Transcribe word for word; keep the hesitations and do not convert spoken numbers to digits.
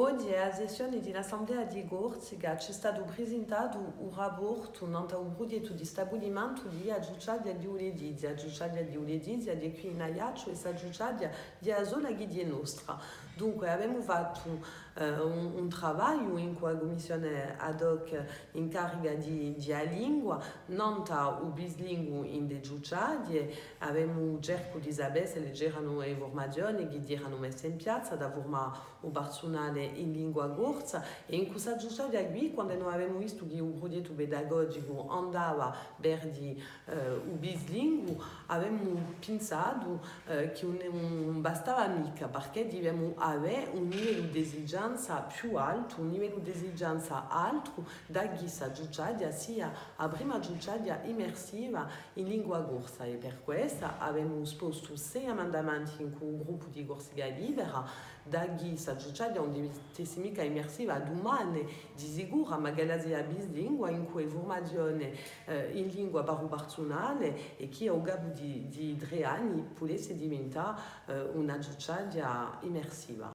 Oghje, à a sessione di l'Assemblea di Corsica, ci hè statu prisintatu u raportu nant'à u prughjettu di stabulimentu di a ciucciaghja di u Letizia. A ciucciaghja di u Letizia, di quì in Aiacciu, hè sta ciucciaghja di a sola chì hè nostra. Dunque, avemu fattu, eh, un, un travagliu incù a cummissione ad hoc in carica di, di a lingua, nant'à u bislingu in e ciucciaghje, avemu cercu di sapè s'elle c'eranu e furmazione chì eranu messe in piazza da furmà u parsunale in lingua corsa, è in quissa ciucciaghja quì, quandu no avemu vistu chì u prughjettu pedagogicu andava versu, eh, u bislingu, avemu pinsatu, eh, chì ùn, ùn bastava micca, perchè duvemu avè un livellu d'esigenza più altu, un livellu d'esigenza altru, da chì sta ciucciaghja sia a prima ciucciaghja immersiva in lingua corsa, è per quessa avemu spostu sei amendamenti incù u gruppu di Corsica Libera, da chì sta ciucciaghja ùn diventessi micca immersiva dumane, di sicuru, ma ch'ella sia bislingua, incù e furmazione, eh, in lingua per u parsunale, è chì à u capu di, di trè anni pudessi diventà, eh, una ciucciaghja immersiva.